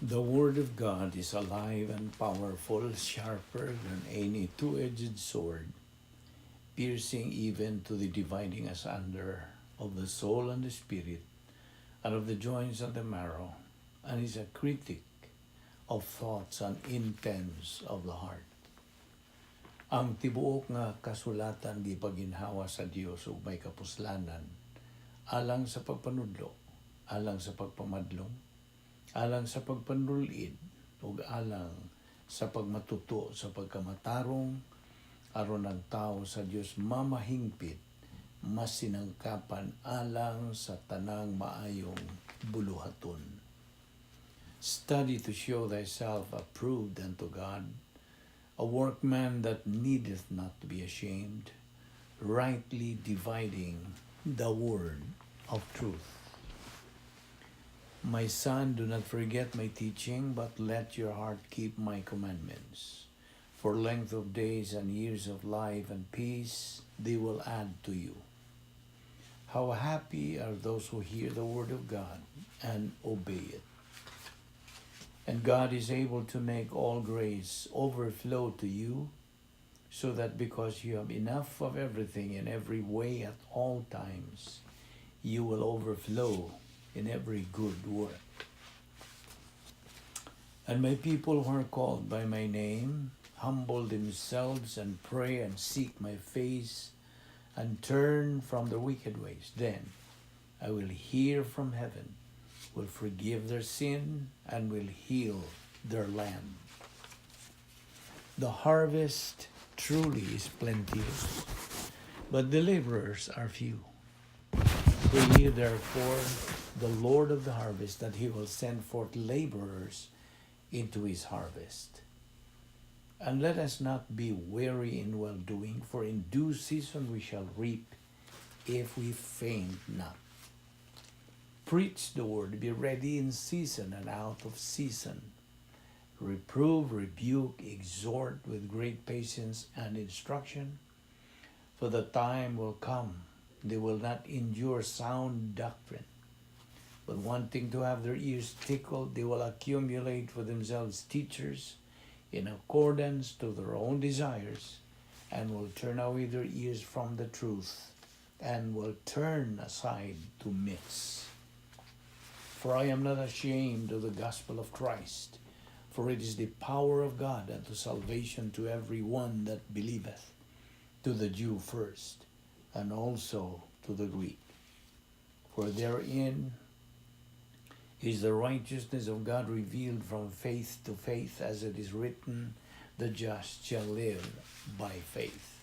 The Word of God is alive and powerful, sharper than any two-edged sword, piercing even to the dividing asunder of the soul and the spirit, and of the joints and the marrow, and is a critic of thoughts and intents of the heart. Ang tibuok nga kasulatan gipaginhawa sa Dios ug may kapuslanan alang sa pagpanudlo, alang sa pagpamadlong, alang sa pagpanulid ug alang sa pagmatuto sa pagkamatarong, aron ang tao sa Dios mamahingpit, masinangkapan alang sa tanang maayong buluhaton. Study to show thyself approved unto God, a workman that needeth not to be ashamed, rightly dividing the word of truth. My son, do not forget my teaching, but let your heart keep my commandments. For length of days and years of life and peace they will add to you. How happy are those who hear the word of God and obey it. And God is able to make all grace overflow to you, so that because you have enough of everything in every way at all times, you will overflow in every good work. And my people who are called by my name humble themselves and pray and seek my face and turn from their wicked ways, then I will hear from heaven, will forgive their sin, and will heal their land. The harvest truly is plenteous, but the laborers are few. Pray ye therefore the Lord of the harvest that he will send forth laborers into his harvest. And let us not be weary in well doing, for in due season we shall reap if we faint not. Preach the word, be ready in season and out of season. Reprove, rebuke, exhort with great patience and instruction. For the time will come they will not endure sound doctrine, but wanting to have their ears tickled, they will accumulate for themselves teachers in accordance to their own desires, and will turn away their ears from the truth, and will turn aside to myths. For I am not ashamed of the gospel of Christ, for it is the power of God unto salvation to every one that believeth, to the Jew first, and also to the Greek. For therein is the righteousness of God revealed from faith to faith, as it is written, "The just shall live by faith."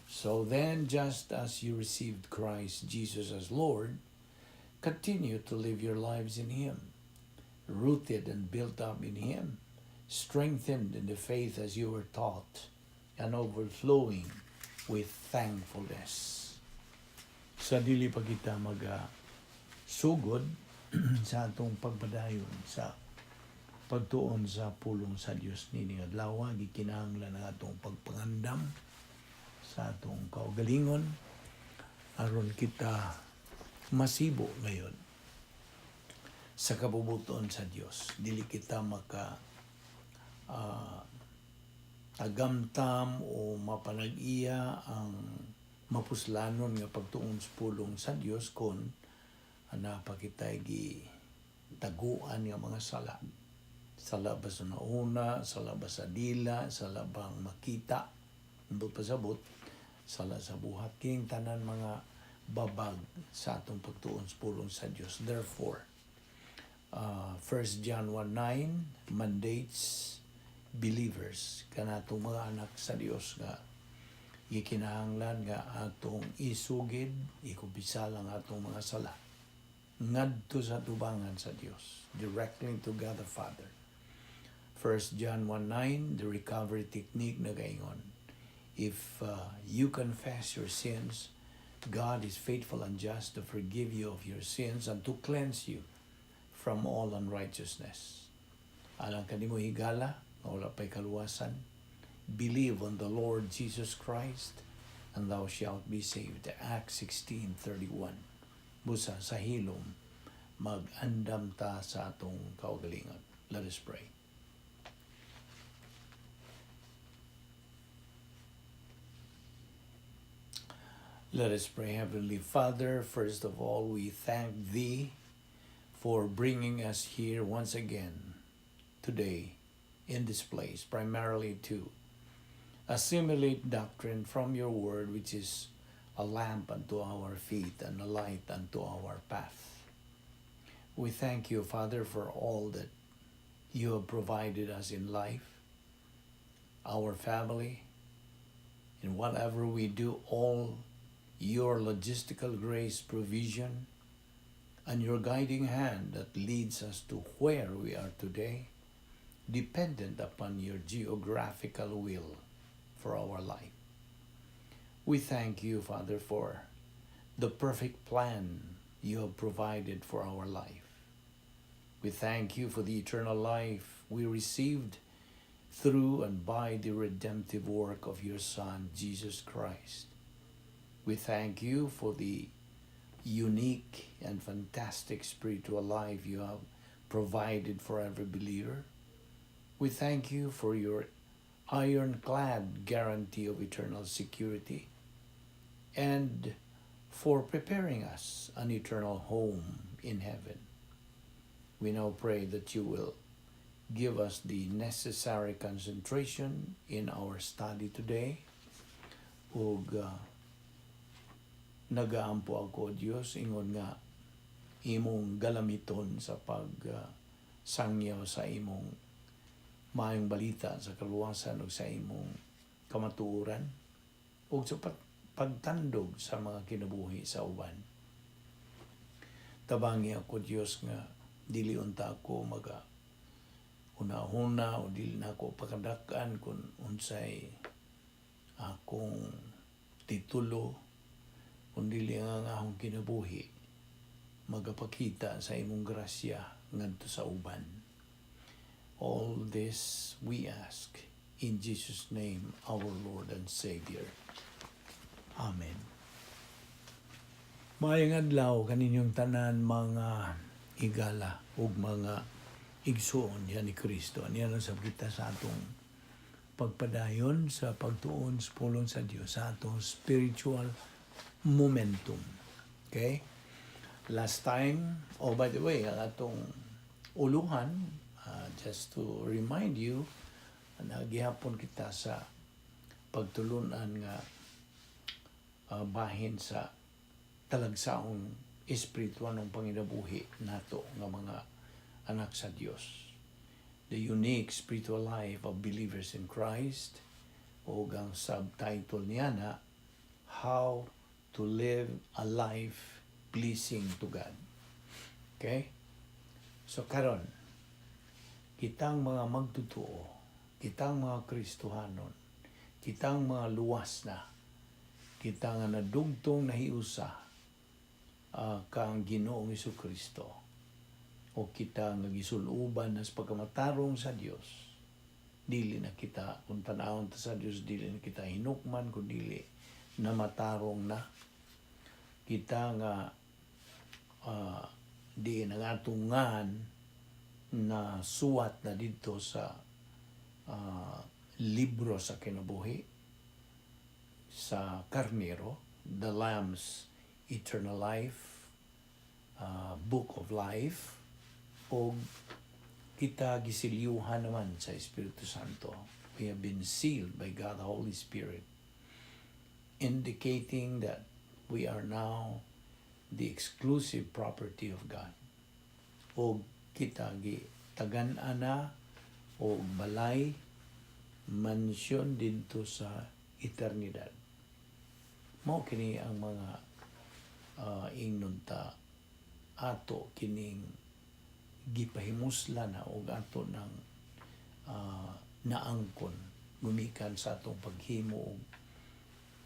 So then, just as you received Christ Jesus as Lord, continue to live your lives in Him, rooted and built up in Him, strengthened in the faith as you were taught, and overflowing with thankfulness. Sa dili pa kita mag sugod sa atong pagpadayon sa pagtuon sa pulong sa Dios nining adlaw, gikinahanglan ang atong pagpangandam sa atong kaugalingon aron kita masibo ngayon sa kabubuton sa Dios. Dili kita maka tagamtam o mapanag-iya ang mapuslanon nga pagtuon sa pulong sa Dios kon ana pa kita gi taguan nga mga sala. Sala ba sa nauna, sala ba sa dila, sala bang makita, ambot pasabot, sala sa buhat, kining tanan mga babag sa atong pagtuon sa pulong sa Dios. Therefore, 1 John 1:9 mandates believers, kanatong mga anak sa Dios, nga gikinahanglan nga atong isugid, ikumpisal ang atong mga sala ngadto sa tubangan sa Dios, directly to God the Father. 1 John 1:9, the recovery technique, nagaingon, if you confess your sins, God is faithful and just to forgive you of your sins and to cleanse you from all unrighteousness. Alang kanimo, higala nga wala pa'y kaluwasan, believe on the Lord Jesus Christ and thou shalt be saved. Acts 16:31. Busa sa hilom Mag-andam ta sa atong kaugalingon. Let us pray. Let us pray, Heavenly Father. First of all, we thank Thee for bringing us here once again today in this place, primarily to assimilate doctrine from Your word, which is a lamp unto our feet and a light unto our path. We thank You, Father, for all that You have provided us in life, our family, in whatever we do, all Your logistical grace, provision, and Your guiding hand that leads us to where we are today, dependent upon Your geographical will for our life. We thank You, Father, for the perfect plan You have provided for our life. We thank You for the eternal life we received through and by the redemptive work of Your Son, Jesus Christ. We thank You for the unique and fantastic spiritual life You have provided for every believer. We thank You for Your ironclad guarantee of eternal security and for preparing us an eternal home in heaven. We now pray that You will give us the necessary concentration in our study today. Ug nagaampo ako, Dios, ingon nga imong galamiton sa pag sangyaw sa imong maayong balita sa kaluwasan ug sa imong kamatuoran ug sa pagtandog sa mga kinabuhi sa uban. Tabangi ako, Dios, nga dili unta ako maga una-una o dili na ako pakadak-an kung unsay akong titulo, kung dili nga ang akong kinabuhi magapakita sa imong grasya ngadto sa uban. All this we ask in Jesus' name, our Lord and Savior. Amen. Maayong adlaw kaninyong tanan, mga igala ug mga igsuon yan ni Kristo. Aniya lang sab kita sa atong pagpadayon sa pagtuon sa pulong sa Dios, sa atong spiritual momentum. Okay? Last time, oh, by the way, ang atong uluhan, just to remind you, nagihapon kita sa pagtulunan nga bahin sa talagsaong espiritual ng panginabuhi nato nga mga anak sa Dios. The unique spiritual life of believers in Christ, o ang subtitle niya na How to Live a Life Pleasing to God. Okay? So karon, kitang mga magtutuo, kitang mga Kristohanon, kitang mga luwas na, kita nga nadugtong nahiusa kang Ginoong Kristo o kita nga gisuluban na sa pagkamatarong sa Dios, dili na kita, kung tanawon ta sa Dios, dili na kita hinukman kun dili na matarong na kita nga di na ngatungan na suwat na dito sa libro sa kinabuhi sa Karnero, the Lamb's Eternal Life, Book of Life, o kita gisilyuhan naman sa Espiritu Santo. We have been sealed by God the Holy Spirit, indicating that we are now the exclusive property of God. O kita gi tagan-an na o balay, mansyon didto sa eternidad. Mao kini ang mga ingnon ta ato kining gipahimuslan na og ato ng naangkon gumikan sa atong paghimo og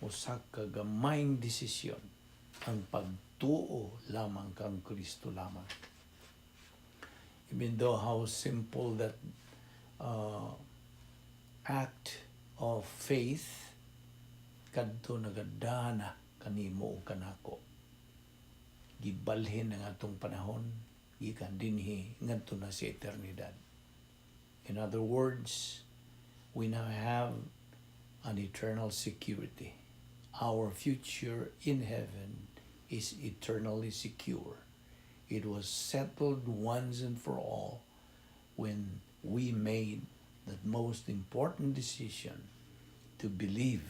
usa ka gamayng desisyon, ang pagtuo lamang kang Kristo lamang. Even though how simple that act of faith, kadto nagadana kanimo ug kanako. Gibalhin ang atong panahon. gikan dinhi ngadto na sa eternidad. In other words, we now have an eternal security. Our future in heaven is eternally secure. It was settled once and for all when we made that most important decision to believe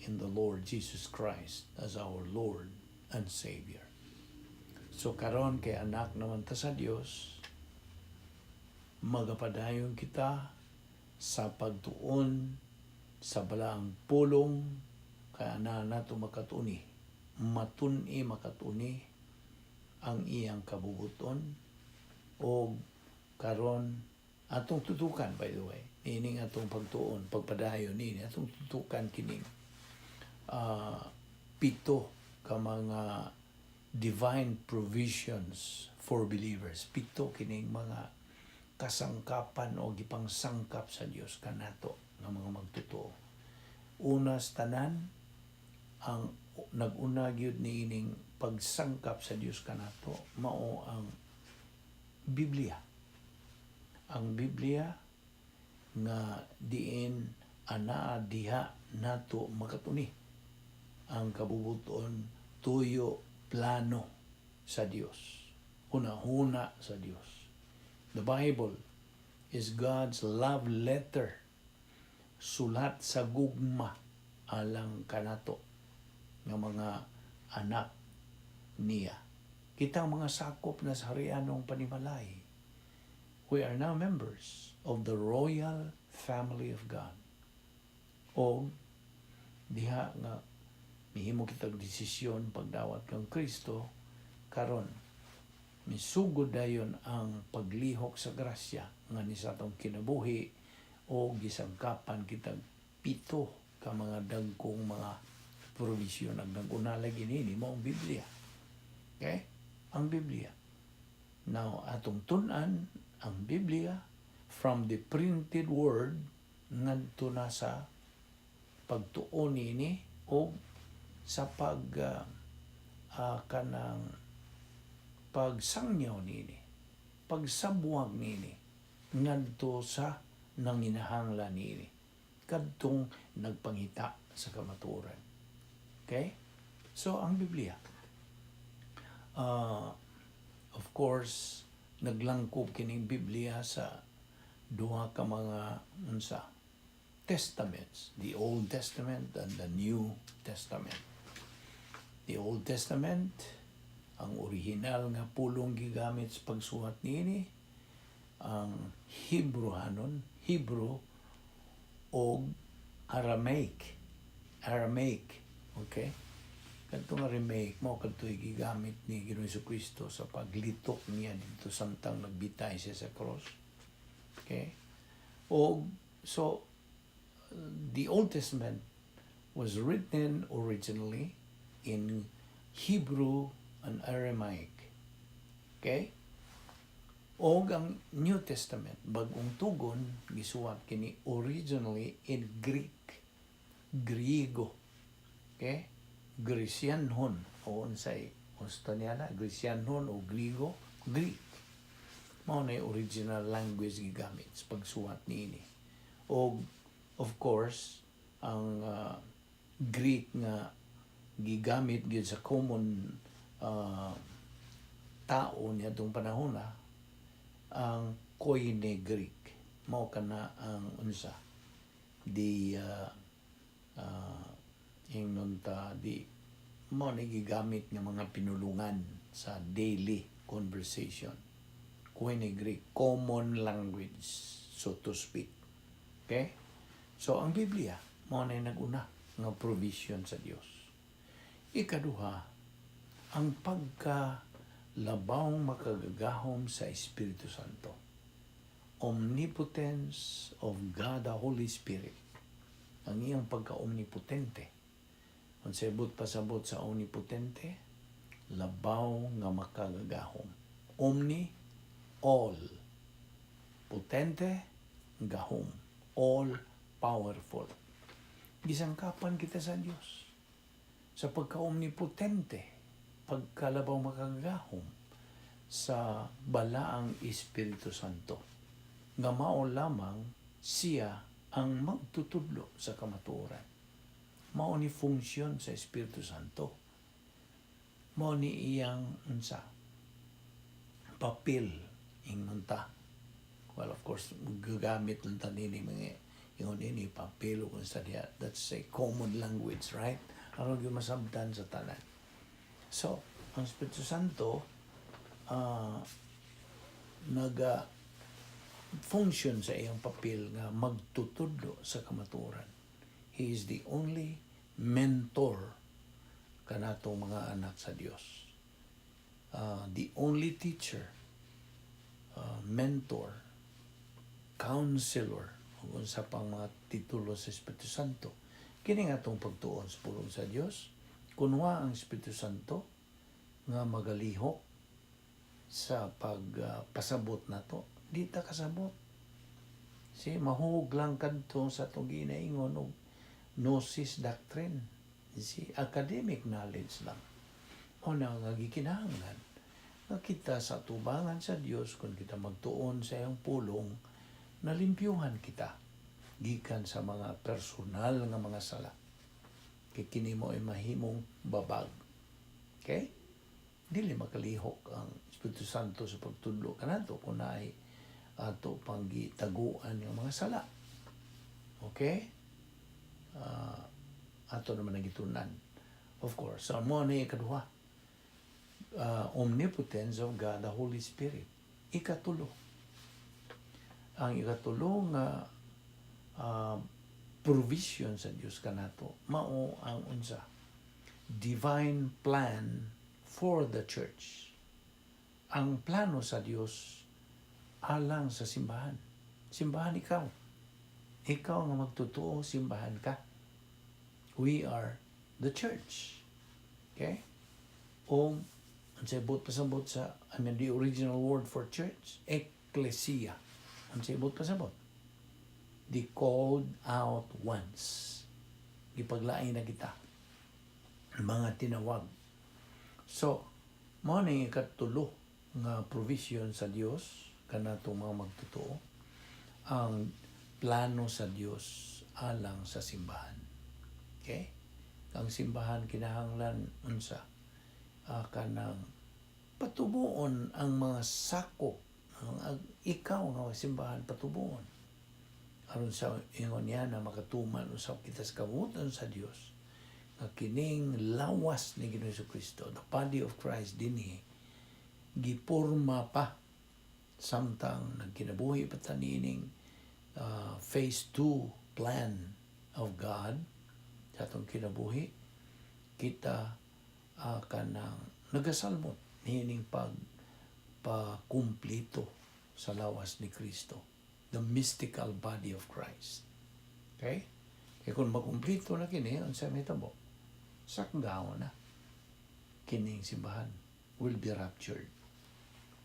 in the Lord Jesus Christ as our Lord and Savior. So karon kay anak naman ta sa Dios, magapadayon kita sa pagtuon sa balaang pulong kay ana nato makatuni, matun-i makatuni ang iyang kabubuton. O karon atong tutukan, by the way, niining atong pagtuon, pagpadayon nini, atong tutukan kining pito ka mga divine provisions for believers, pito kining mga kasangkapan o gipangsangkap sa Dios kanato nga mga magtotoo. Una sa tanan, ang nag-una gyud niining pagsangkap sa Dios kanato mao ang Biblia. Ang Biblia nga diin anaa diha nato makatuni ang kabubuton, tuyo, plano sa Dios, huna-huna sa Dios. The Bible is God's love letter, sulat sa gugma alang kanato nga mga anak niya. Kita ang mga sakop na sa harianong panimalay. We are now members of the royal family of God. O diha nga mihimo kitag desisyon pagdawat kang Kristo, karon misugod dayon ang paglihok sa grasya nga ni sa atong kinabuhi o gisangkapan kitag pito ka mga dagkong mga provision. Ang nag-una lagi nini mao ang Biblia. Okay? Ang Biblia. Now, atong tun-an ang Biblia from the printed word ngadto na sa pagtuon niini o sa pag kanang pagsangyaw niini, pagsabwag niini ngadto sa nanginahanglan niini, kadtong nagpangita sa kamatuoran. Okay? So ang Biblia, of course, naglangkob kining Biblia sa duha ka mga unsa, testaments, the Old Testament and the New Testament. The Old Testament, ang original nga pulong gigamit sa pagsuwat niini ang Hebrew hanon, Hebrew o Aramaic. Aramaic, okay? Kadtong Aramaic mao kadto'y gigamit ni Ginoong Kristo sa paglitok niya dito samtang nagbitay siya sa cross. Okay? O so the Old Testament was written originally in Hebrew and Aramaic. Okay? Og ang New Testament, Bagong Tugon, gisuwat kini originally in Greek. Griego. Okay? Grecianhon o unsay gusto niya na Grecianhon o Griego, Greek. Mao na yung original language gigamit sa pagsuwat niini. Og of course, ang Greek nga gigamit gyud sa common tao niadtong panahon na ang Koine Greek. Mao kana ang unsa, di ingnon ta, di mao ni gigamit nga mga pinulungan sa daily conversation. Koine Greek, common language, so to speak. Okay? So ang Biblia mao na nag-una nga provision sa Dios. Ikaduha, ang pagka labaw makagagahom sa Espiritu Santo. Omnipotence of God the Holy Spirit. Ang iyang pagka-omnipotente. Unsay buot pasabot sa omnipotente? Labaw nga makagagahom. Omni, all. Potente, gahom. All powerful. Gisangkapan kita sa Dios sa pagka-omnipotente, pagkalabaw makagagahom. Sa Balaang Espiritu Santo nga mao lamang siya ang magtutudlo sa kamatuoran. Mao ni funksyon sa Espiritu Santo. Mao ni iyang unsa, papel ingon ta. Well, of course, gagamit lang ta nini mga ingon ini papel o kung sa diha. That's a common language, right? Aron gyud masabtan sa tanan. So, ang Espiritu Santo naga function sa iyang papel nga magtutudlo sa kamatuoran. He is the only mentor kanatong mga anak sa Dios. The only teacher, mentor, counselor, ug unsa pang mga titulo sa Espiritu Santo. Kini nga atong pagtuon sa pulong sa Dios, kunwa ang Espiritu Santo nga magalihok sa pagpasabot nato, di ta kasabot. Si mahug lang kadto sa atong ginaingon og gnosis doctrine. Si academic knowledge lang. O na nga gikinahanglan nga kita sa tubangan sa Dios, kung kita magtuon sa iyang pulong, nalimpyuhan kita gikan sa mga personal nga mga sala. Kay kini mo ay mahimong babag. Okay? Dili makalihok ang Espiritu Santo sa pagtudlo kanato kung naay ato pang gitaguan yung mga sala. Okay? Ato naman nagitunan. Of course, so mao na ikaduha. Omnipotence of God, the Holy Spirit. Ikatulo. Ang ikatulo nga provision sa Dios kanato mao ang unsa? Divine plan for the church. Ang plano sa Dios alang sa simbahan. Simbahan ikaw. Ikaw nga magtotoo, simbahan ka. We are the church. Okay? O, ang buot pasabot sa, I mean, the original word for church, ecclesia. Ang buot pasabot? The called out ones. Gipaglain na kita. Mga tinawag. So, mao ni ikatulo nga provision sa Dios kanatong mga magtotoo, ang plano sa Dios alang sa simbahan. Okay? Ang simbahan kinahanglan unsa? Kanang patubuon ang mga sakop ang ikaw nga simbahan, patubuon aron sa ingon niya na makatuman usab kita sa kabubut-on sa Dios nga kining lawas ni Ginoong Kristo, the body of Christ, dinhi giporma pa samtang nagkinabuhi pa ta niining phase 2 plan of God sa atong kinabuhi. Kita kanang nagasalmot niining pag pakumplito sa lawas ni Kristo, the mystical body of Christ. Okay? Kaya kung makumplito na kini, unsa may tabo? Sakgaw na kining simbahan will be raptured.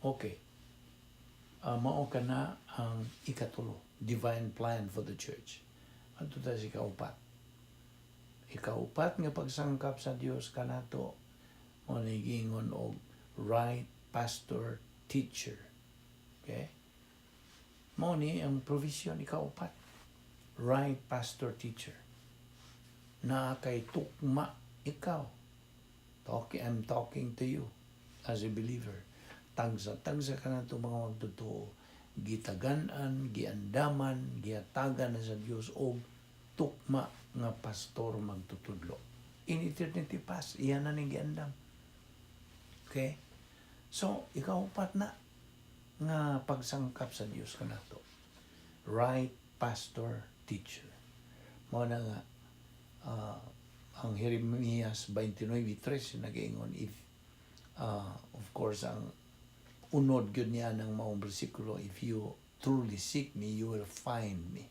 Okay. Mao kana ang ikatulo, divine plan for the church. Adto ta sa ikaupat. Ikaupat nga pagsangkap sa Dios kanato mao ni giingon og right pastor teacher. Okay? Mao ni ang provision ikaupat. Right pastor teacher. Na kay tukma ikaw. I'm talking to you as a believer. Tagsa-tagsa ka na mga magtotoo. Gitagan-an, giandaman, giatagan na sa Dios og tukma nga pastor magtutudlo. In eternity past, iyan na ning giandam. Okay? So, ikaupat na nga pagsangkap sa Dios kanato. Right pastor teacher. Mao na nga ang Jeremias 29:3 nagaingon, if of course, ang unod gyud niya ng maong bersikulo, "If you truly seek me, you will find me.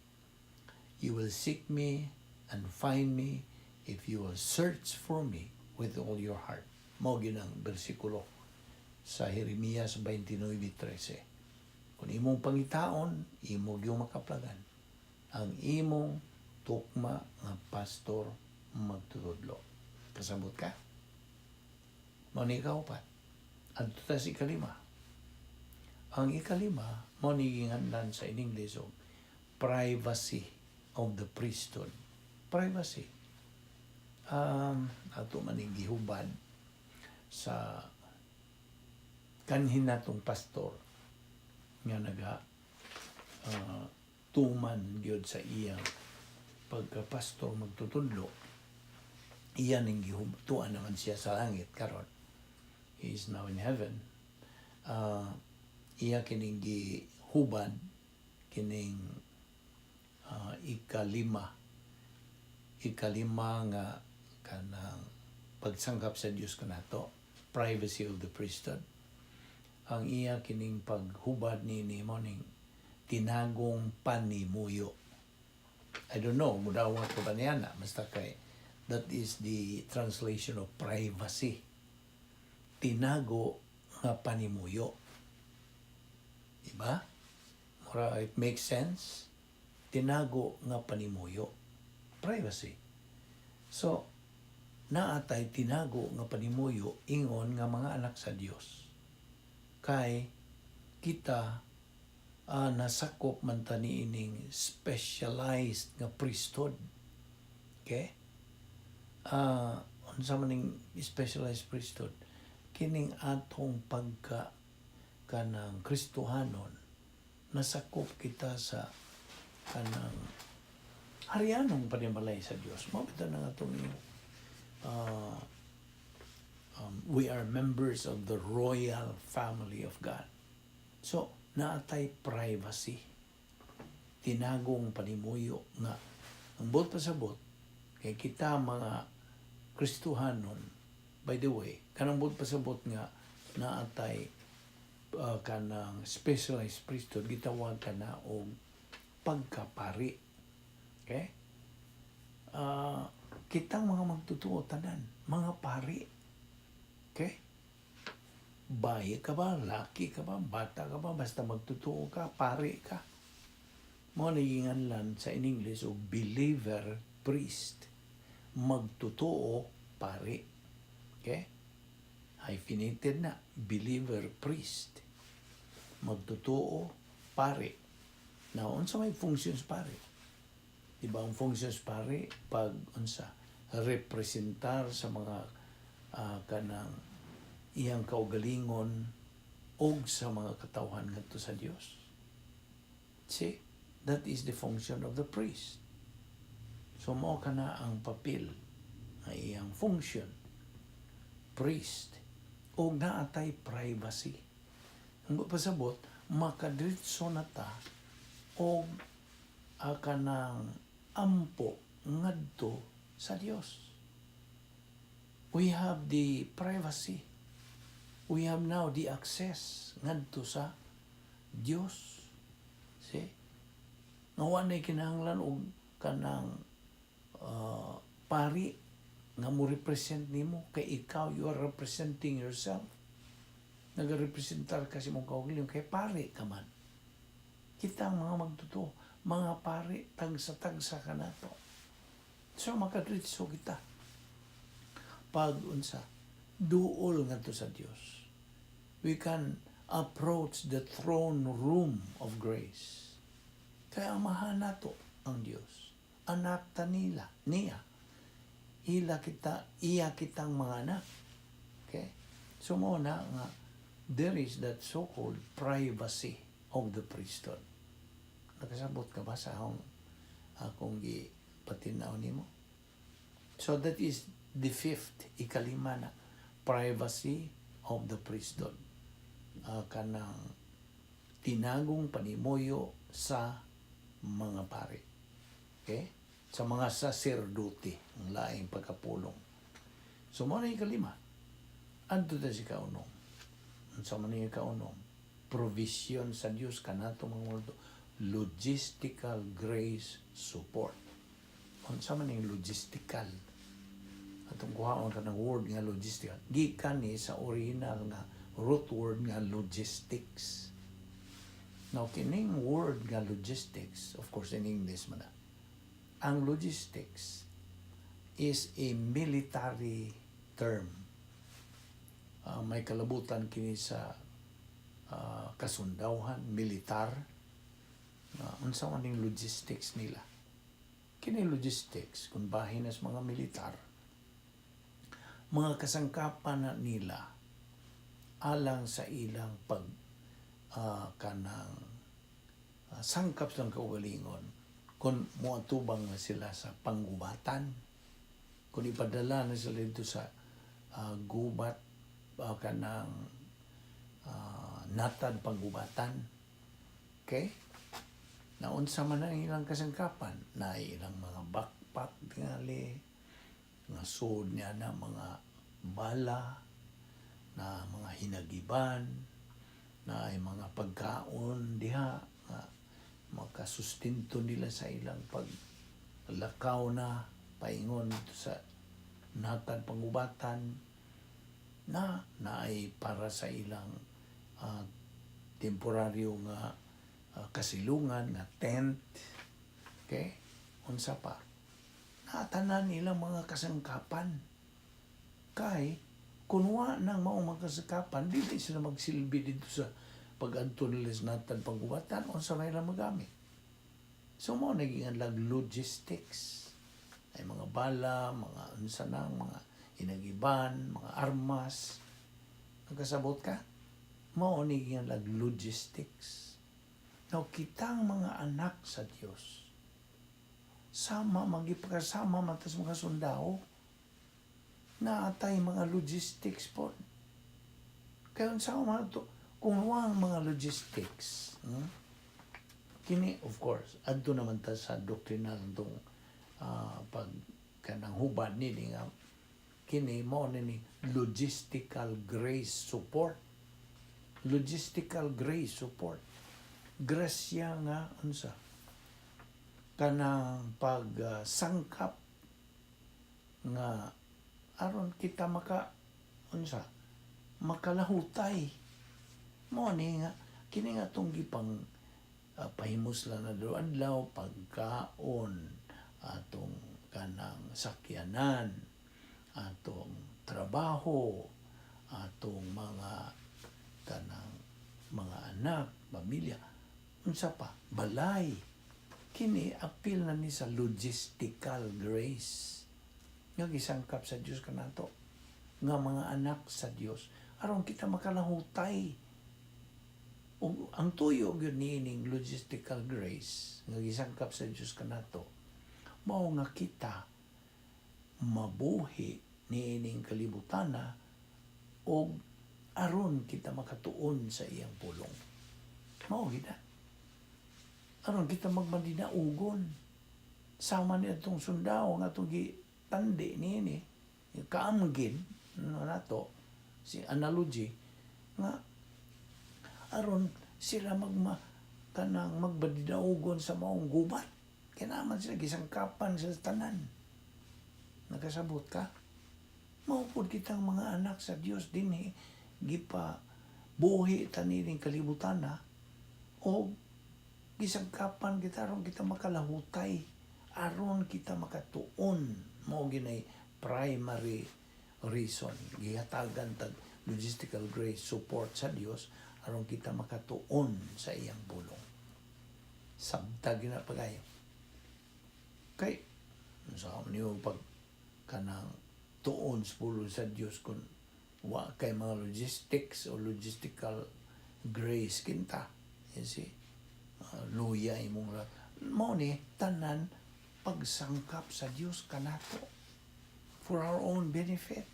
You will seek me and find me if you will search for me with all your heart." Mao gyud ang bersikulo sa Jeremias 29:13. Kung imong pangitaon, imo gyud makaplagan ang imong tukma nga pastor magtutudlo. Kasabot ka? Mao ni ikaupat. Adto ta sa ikalima. Ang ikalima, mao ni ginganlan sa in English og privacy of the priesthood. Privacy. Ato man ning gihubad sa kanhin natong pastor nga naga tuman gyud sa iyang pagka-pastor magtutudlo. Iya ning gihubtuan naman siya sa langit karon. He is now in heaven. Iya kining gihubad kining ikalima nga kanang pagsangkap sa Dios kanato, privacy of the priesthood. Ang iya kining paghubad ni mao ning tinagong panimuyo. I don't know mudawat ko ba niya na, basta kay that is the translation of privacy, tinago nga panimuyo. Diba? Mura, it makes sense. Tinago nga panimuyo. Privacy. So, naatay tinago nga panimuyo ingon nga mga anak sa Dios. Kay kita nasakop man ta niining specialized nga priesthood. Okay? Unsa man ning specialized priesthood? Kining atong pagka kanang Kristohanon, nasakop kita sa kanang harianong panimalay sa Dios. Mao bitaw nang atong we are members of the royal family of God. So, naatay privacy. Tinagong panimuyo nga ang buot pasabot kay kita mga Kristohanon. By the way, kanang buot pasabot nga naatay kanang specialized priesthood, gitawag ka na og pagkapari. Okay? Kitang mga magtotoo tanan, mga pari. Okay? Bayi ka ba, laki ka ba, bata ka ba, basta magtotoo ka, pari ka. Mao na ginganlan sa in English og believer priest. Magtotoo pari. Okay? Hyphenated na, believer priest. Magtotoo pari. Now, unsa may functions pari? Di ba ang functions pari pag unsa, representar sa mga kanang iyang kaugalingon og sa mga katawhan ngadto sa Dios. See, that is the function of the priest. So mao kana ang papel nga iyang function, priest, og naatay privacy. Ang pasabot, makadiretso na ta og kanang ampo ngadto sa Dios. We have the privacy. We have now the access ngadto sa Dios. See? Nga wa nay kinahanglan og kanang pari nga mo represent nimo kay ikaw, you are representing yourself. Nagarepresentar ka sa imong kaugalingon kay pari ka man. Kita ang mga magtotoo, mga pari, tagsa-tagsa ka nato. So makadritso kita. Pag unsa, duol ngadto sa Dios. We can approach the throne room of grace. Kaya amahan nato ang Dios. Anak ta nila, niya. Ila kita, iya kitang mga anak. Okay? So mao na nga there is that so-called privacy of the priesthood. Nakasabot ka ba sa akong gipatinaw nimo? So that is the fifth, ikalima na, privacy of the priesthood. Kanang tinagong panimuyo sa mga pari. Okay? Sa mga saserdote, ang laing pagkapulong. So, mao na ikalima. Adto ta sa ikaunom. Unsa man yung ikaunom? Provision sa Dios kanato mga multo. Logistical grace support. Unsa man yung logistical? Atong kuhaon ka ng word nga logistical. Gikan ni sa original nga root word nga logistics. Now, kining word nga logistics, of course in English man na, ang logistics is a military term. May kalabutan kini sa Kasundawhan, militar, unsa man ning logistics nila. Kini logistics, kung bahin as mga militar, mga kasangkapan na nila alang sa ilang pag kanang sangkap sang kaugalingon kung moatubang na sila sa panggubatan, kung ipadala na sila dito sa gubat, kanang natad panggubatan, okay, naunsa man ang ilang kasangkapan na ilang mga backpack tingali nga sud niya na mga bala na mga hinagiban na ay mga pagkaon diha nga makasustento nila sa ilang paglakaw na paingon dito sa natad pangubatan na naay para sa ilang temporaryo nga kasilungan nga tent, okay, unsa pa natanan ilang mga kasangkapan, kay kung wa nang maong mga kasangkapan, dili sila magsilbi dito sa pag-adto nila sa natad pangubatan. Unsa may ilang magamit? So mao naging ang logistics ay mga bala, mga unsa nang mga hinagiban, mga armas. Nagkasabot ka? Mao ni ang logistics. Now, kitang mga anak sa Dios, sama magipakasama man tas mga sundao, naatay mga logistics po. Kaya unsa man to kung wa ang mga logistics, Kini, of course, adto naman ta sa doctrinal tong pag kanang hubad nini nga kini mao ni ni logistical grace support. Logistical grace support, grasya nga unsa kanang pagsangkap nga aron kita maka unsa makalahutay. Mo ni nga kini nga tong gipang pahimuslan na adlaw, pagkaon, atong kanang sakyanan, atong trabaho, atong mga kanang mga anak, pamilya, unsa pa, balay, kini apil na ni sa logistical grace nga gisangkap sa Dios kanato nga mga anak sa Dios aron kita makalahutay. Ug ang tuyo gyud niining logistical grace nga gisangkap sa Dios kanato mao nga kita mabuhi niining kalibutana og aron kita makatuon sa iyang pulong. Mao gid na. Aron kita magmadinaugon. Sama ni atong sundao nga atong gitandi niini, kaamgid no nato si analogy nga aron sila magma kanang magbadinaugon sa maong gubat. Kinaman sila gisangkapan sa tanan. Nakasabot ka? Mao pod kitang mga anak sa Dios dinhi gipa buhi tanining kalibutan na o gisangkapan kita aron kita makalahutay, aron kita makatuon. Mao ginay primary reason gihatagan tag logistical grace support sa Dios aron kita makatuon sa iyang pulong. Sabtag na pagayo kay sa niyo pag kanang tuon sa pulong sa Dios kung wa kay mga logistics o logistical grace kinta, you see, luya imong mao ni tanan pagsangkap sa Dios kanato for our own benefit.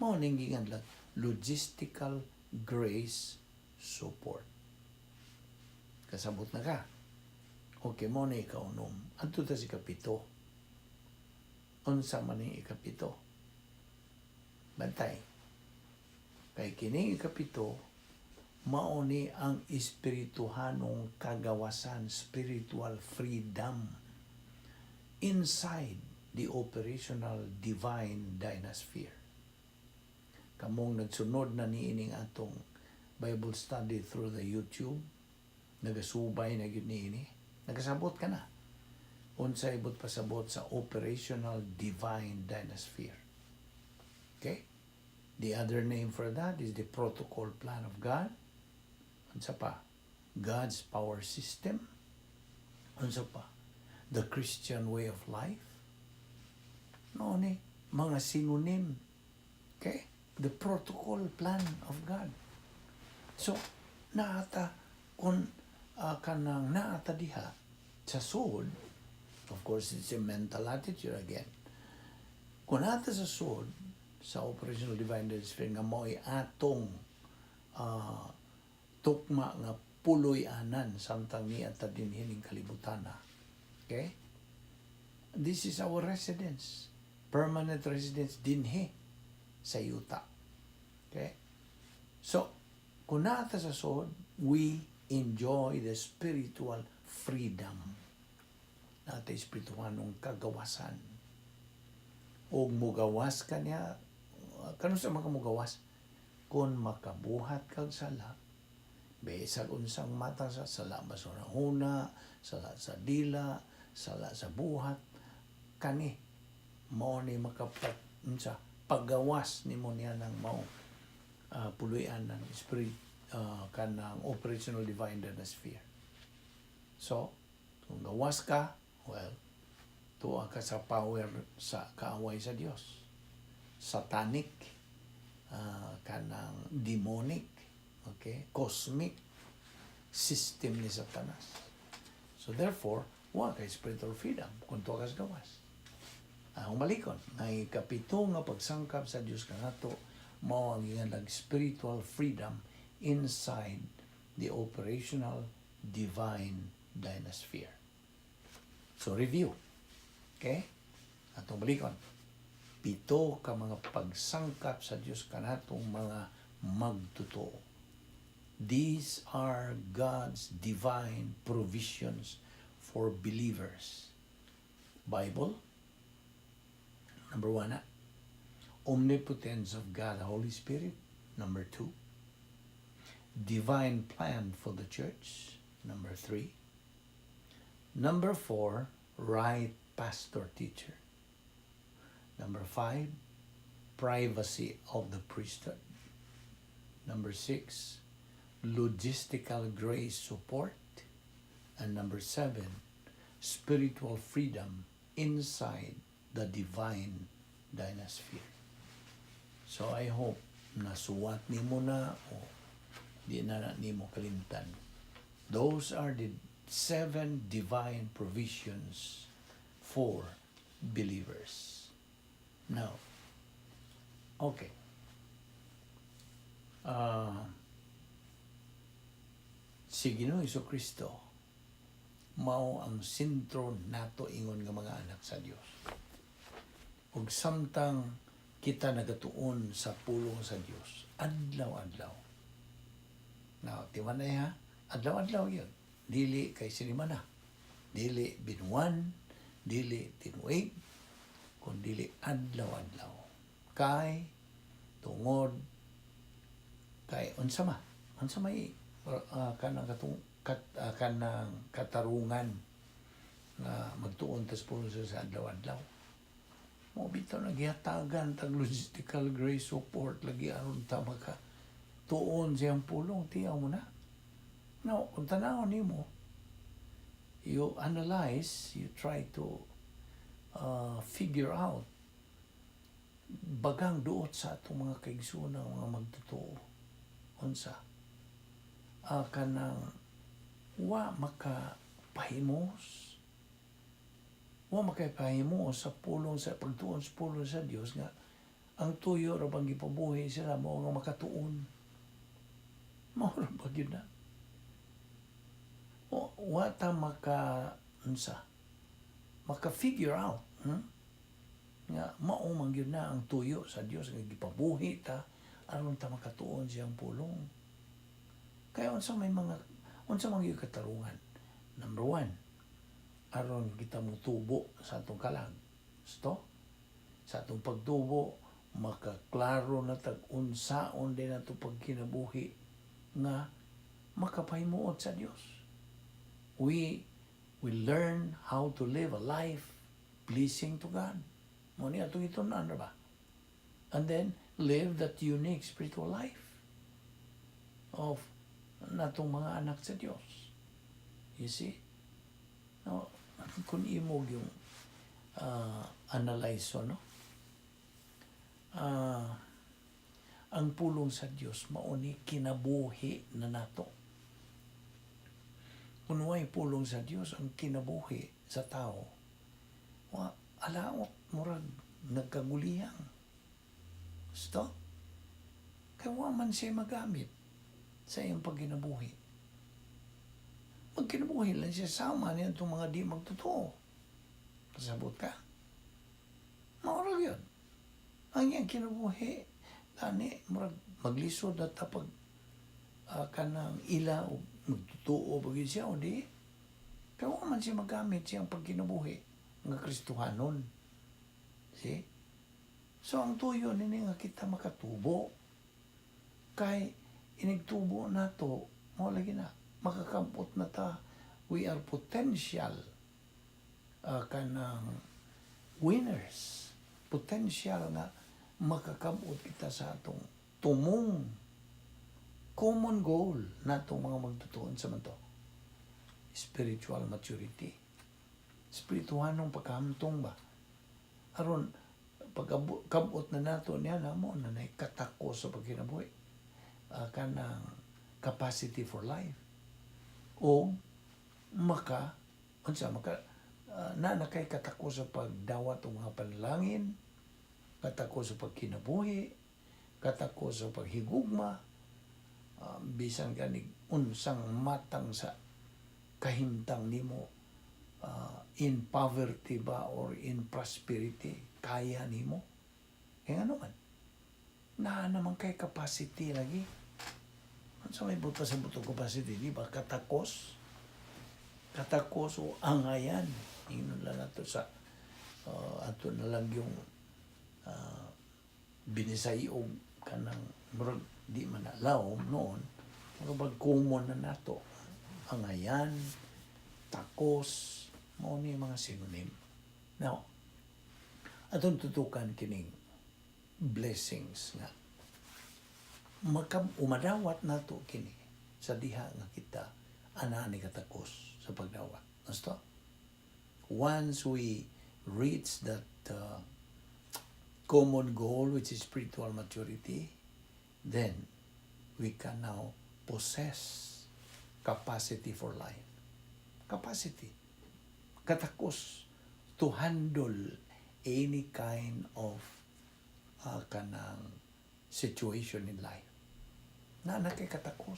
Mao ning giingon lang logistical grace support. Kasabot na ka? Okay, mao na ikaunom. Adto ta sa ikapito. Unsa man ning ikapito? Bantay kay kining ikapito mao ni ang espirituhanong kagawasan, spiritual freedom inside the operational divine dynasphere. Kamong nagsunod na niining atong Bible study through the YouTube, nagasubay na gyud niini, nagasabot ka na unsay ibot pasabot sa operational divine dynasphere. Okay? The other name for that is the protocol plan of God. Unsa pa? God's power system. Unsa pa? The Christian way of life. No ni mga synonym. Okay? The protocol plan of God. So, naata kung kanang naata diha sa sud, of course, it's a mental attitude again. Kung naata sa sud, sa operational divine sphere nga mao'y atong tukma nga puloy-anan samtang niata dinhi ning kalibutana. Okay? This is our residence. Permanent residence dinhi sa yuta. Okay? So, kung naata sa sud, we enjoy the spiritual freedom. Naata espirituhanong kagawasan. O mugawas ka niya, kanus-a man ka mugawas? Kung makabuhat kag sala, bisag unsang matang sa sala ba sa huna, sala sa dila, sala sa buhat, kani mao ni makapat unsa paggawas nimo niya ng mao puloy-an ng spirit, kanang operational divine sphere. So, kung gawas ka, well, tuwa ka sa power sa kaaway sa Dios. Satanic, kanang demonic, okay, cosmic system ni Satanas. So therefore, wa kay spiritual freedom kung tuwa ka sa gawas. Ang malikon, nga ikapito nga pagsangkap sa Dios kanato mao ang iyang spiritual freedom inside the operational divine dynasphere. So review. Okay? Atong balikon. Pito ka mga pagsangkap sa Dios kanatong mga magtotoo. These are God's divine provisions for believers. Bible, number one, omnipotence of God, the Holy Spirit, number two, divine plan for the church, number three, number four, right pastor teacher, number five, privacy of the priesthood, number six, logistical grace support, and number seven, spiritual freedom inside the divine dynasphere. So I hope nasuwat nimo na o di na na nimo kalimtan. Those are the seven divine provisions for believers. Now, okay. Si Ginoong Kristo mao ang sentro nato ingon nga mga anak sa Dios. Ug samtang kita nagatuon sa pulong sa Dios, adlaw-adlaw. Now, timan na ha, adlaw-adlaw yun. Dili kay sinimana, dili binuan, dili tinuig, kun dili adlaw-adlaw. Kay tungod kay unsa may kanang katong kanang katarungan nga magtuon tas pulong sa adlaw-adlaw? Mo bitaw naghihatagan tag logistical grace support lagi aron ta maka tuon siyang pulong. Tiyaw mo na. Now, kung tanaw nimo, you analyze, you try to figure out bagang duot sa atong mga kaigsuonan mga magtotoo, unsa kanang wa makapahimos, wa makapahimos sa pulong, sa pagtuon sa pulong sa Dios, nga ang tuyo ra bang gipabuhi sila mao nga makatuon, mao ra ba gyud na wa ta maka unsa maka figure out, Nga mao man gyud na ang tuyo sa Dios nga gipabuhi ta aron ta makatuon siyang pulong. Kaya unsa may mga unsa man gyud katarungan? Number one, aron kita motubo sa atong kalag. Sto? Sa atong pagtubo, makaklaro na tag unsaon din ato pagkinabuhi nga makapahimuot sa Dios. We learn how to live a life pleasing to God. Mo ni atong itun-an ra ba? And then live that unique spiritual life of Natong mga anak sa Dios. You see? No, kung imo yung analyze, no? Ang pulong sa Dios mao ni kinabuhi na nato. Kung way pulong sa Dios, ang kinabuhi sa tao, wa alaot, murag nagkaguliyang. Gusto? Kaya wa man siya magamit sa iyang pagkinabuhi. Magkinabuhi lang siya sama niya itong mga di magtotoo. Kasabot ka? Mao ra gyud. Ang iyang kinabuhi, gani, murag maglisod na tapag kanang ila o magtotoo ba gyud siya o di. Pero wa man siya magamit siyang pagkinabuhi nga Kristohanon. See? So ang tuyo nini nga kita makatubo. Kay inigtubo nato, mo lagi na makakabot na ta, we are potential kanang winners, potential nga makakabot kita sa atong tumong common goal natong mga magtutuon sa man to, spiritual maturity, spirituhanong pagkahamtong ba, aron pagkabot na nato niya na mo na nay katako sa pagkinabuhi, kanang capacity for life, o maka unsa maka na kay katako sa pagdawat og mga panalangin, katako sa pagkinabuhi, katako sa paghigugma, bisan ganig unsang matang sa kahimtang nimo, in poverty ba or in prosperity, kaya nimo. Kaya ano man naa naman kay capacity lagi. Unsa may buta sa buto capacity, di ba? Katakos, katakos o angayan, ingnon lang nato sa ato na lang yung binisay og kanang murag di man na lawom noon, murag bag common na nato, angayan, takos, mao ni mga synonym. Now, atong tutukan kining blessings nga maka umadawat nato kini sa diha nga kita ana ni katakos sa pagdawat. Gusto? Once we reach that common goal, which is spiritual maturity, then we can now possess capacity for life. Capacity. Katakos to handle any kind of kanang situation in life. Na kay katakos.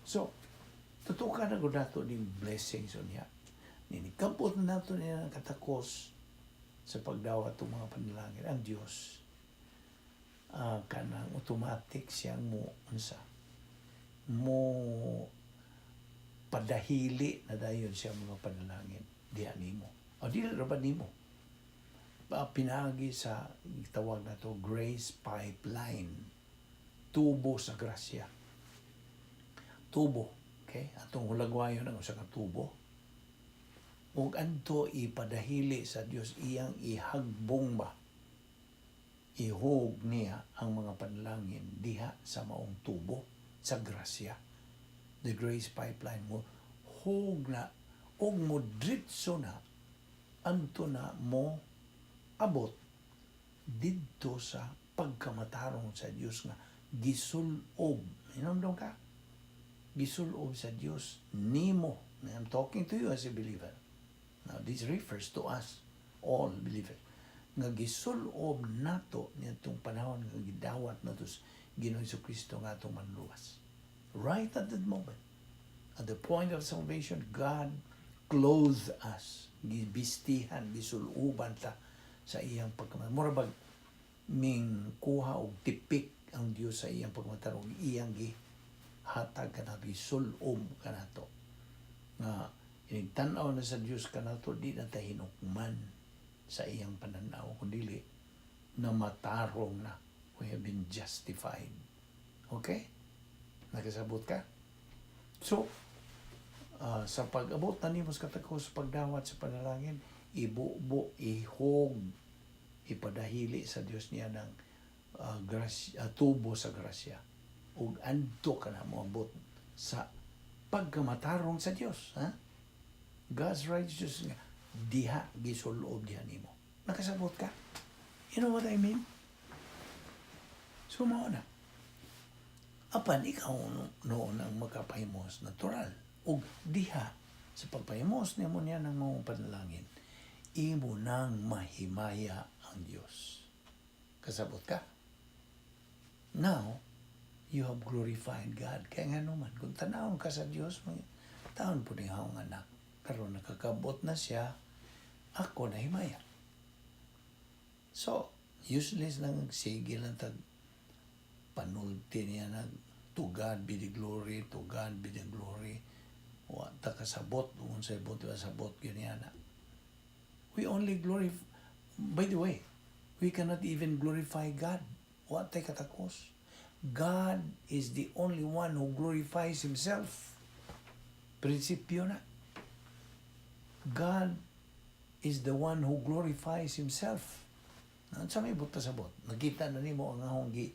So, tutukan na gud nato ning blessings unya. Ninikabot na nato niya ang katakos sa pagdawat ng mga panalangin. Ang Diyos, kanang automatic siyang mo unsa mo padahili na dayon siya mga panalangin diha nimo o dili ra ba nimo, pinagi sa tawag nato grace pipeline, tubo sa grasya, tubo. Okay, atong hulagwayon ang usa ka tubo ug adto ipadahili sa Dios, iyang ihagbong ba, ihog niya ang mga panalangin diha sa maong tubo sa grasya, the grace pipeline. Mo hog na ug mo dritso na anto na mo abot didto sa pagkamatarong sa Dios nga gisulob. Hinumdum ka, gisulob sa Dios nimo. I'm talking to you as a believer now. This refers to us all believers nga gisulob nato niadtong panahon nga gidawat nato sa Ginoong Kristo nga atong manluwas. Right at that moment, at the point of salvation, God clothed us, gibistihan, gisuloban ta sa iyang pagkamatay. Mura bag ming kuha og tipik ang Dios sa iyang pagkamatarong, iyang gihatag kanato, gisulob kanato. Nga inig tan-aw na sa Dios kanato, di na ta hinukman sa iyang pananaw, kundi na matarong na. We have been justified. Okay? Nakasabot ka? So, sa pag-abot na nimo sa katakos sa pagdawat sa panalangin, ibubo, ihog, ipadahili sa Dios niya ng grasya, tubo sa grasya. Ug anto ka na mo abot. Sa pagkamatarong sa Dios, ha? God's righteousness nga diha gisulob diha nimo. Nakasabot ka? You know what I mean? So mao na. Apan ikaw noon ang makapahimos natural. Ug diha sa pagpahimos nimo niya ng mga panalangin, imo nang mahimaya ang Dios. Kasabot ka? Now, you have glorified God. Kaya nga naman, kung tanawon ka sa Dios, taon po ni akong anak. Pero nakakabot na siya, ako na himaya. So, useless lang, sige lang tag panulti niya na "To God be the glory, to God be the glory." Wa ta kasabot, kung sa ibot, sabot yun niya na. We only glorify, by the way, we cannot even glorify God. Wa tay katakos. God is the only one who glorifies Himself. Prinsipyo na. God is the one who glorifies Himself. Sa may buta sabot, nakita na nimo ang ahong gi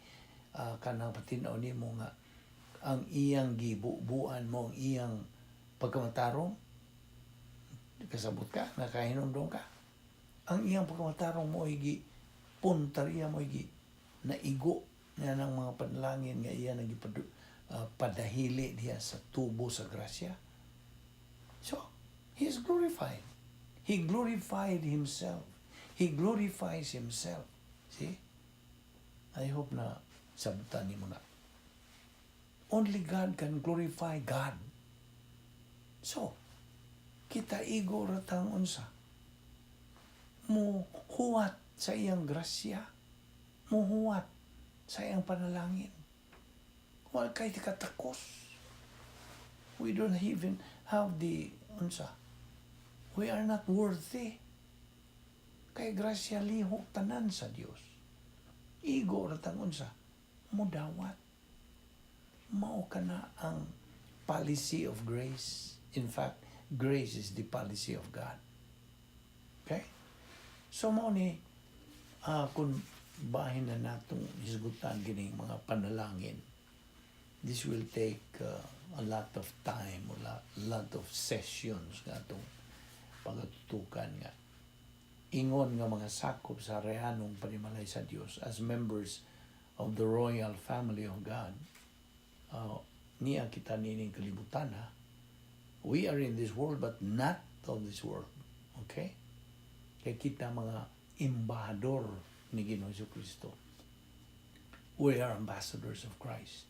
kanang patinaw nimo nga ang iyang gibubuan mo ang iyang pagkamatarong. Kasabot ka? Nakahinumdom ka? Ang iyang pagkamatarong mo ay gi punta riya mo gi naigo nga ng mga panalangin nga iya nagipad padahili diha sa tubo sa grasya. So he is glorified. He glorified himself. He glorifies himself. See? I hope na sabtan nimo na. Only God can glorify God. So, kita igo ratang unsa? Mo huwat sa iyang grasya. Muhuwat sa iyang panalangin. Wala kay katakos. We don't even have the unsa. We are not worthy. Kay grasya lihok tanan sa Dios. Igo ratang unsa? Mudawat. Mao kana ang policy of grace. In fact, grace is the policy of God. Okay? So mao ni kung bahin na natong hisgutan kining mga panalangin, this will take a lot of time, a lot of sessions nga atong pagatutukan nga ingon nga mga sakop sa rehanong panimalay sa Dios, as members of the royal family of God. Niya kita nining kalibutan, ha. We are in this world but not of this world. Okay? Kay kita mga embahador ni Ginoong Kristo. We are ambassadors of Christ.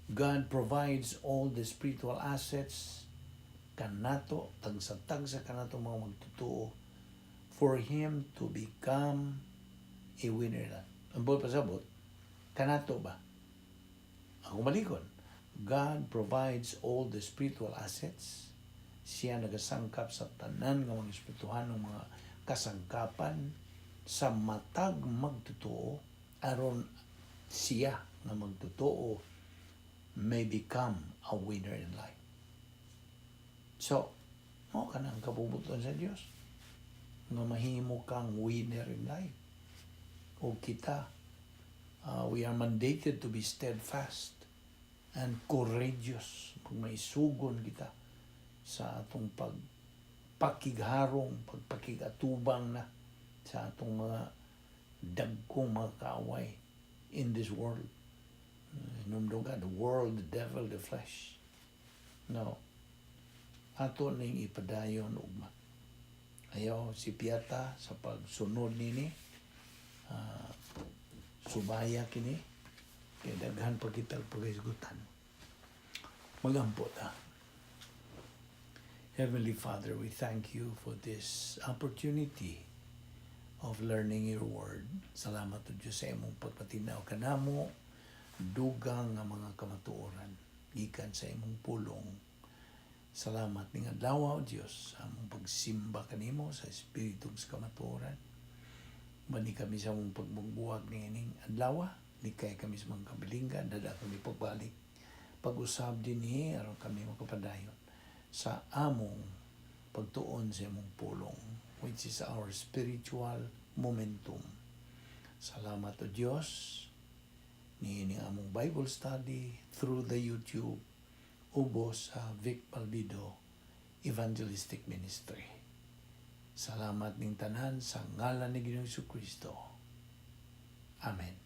God provides all the spiritual assets kanato, tagsa-tagsa kanato mga magtutuo, for him to become a winner na. Ang buot pasabot, kanato ba? Ako malikon. God provides all the spiritual assets. Siya nagasangkap sa tanan nga mga espirituhanong mga kasangkapan sa matag magtotoo aron siya nga magtotoo may become a winner in life. So, mao ka ang kabubuton sa Dios nga mahimo kang winner in life. O kita, we are mandated to be steadfast and courageous. Pag maisugon kita sa atong pagpakigharong, pagpakigatubang na sa atong mga dagkong mga kaaway in this world. Hinumdum ka, the world, the devil, the flesh. No. Ato ning ipadayon ugma. Ayaw si Piata sa pagsunod nini. Subaya kini. Kay daghan pa kita paghisgutan. Magampo ta. Heavenly Father, we thank you for this opportunity of learning your word. Salamat o Diyos sa imong pagpatinaw kanamo, dugang nga mga kamatuoran gikan sa imong pulong. Salamat ning adlaw, o Diyos, sa among pagsimba kanimo sa espiritu sa kamatuoran. Bani kami sa among pagbugbuwag niining adlaw, likay kami sa mga kabilinggan, dada kami pagbalik. Pag-usab dinhi aron kami makapadayon sa among pagtuon sa imong pulong, which is our spiritual momentum. Salamat o Diyos niining among Bible study through the YouTube. ubos sa Vic Balbido Evangelistic Ministry. Salamat ning tanan sa ngalan ni Ginoong Kristo. Amen.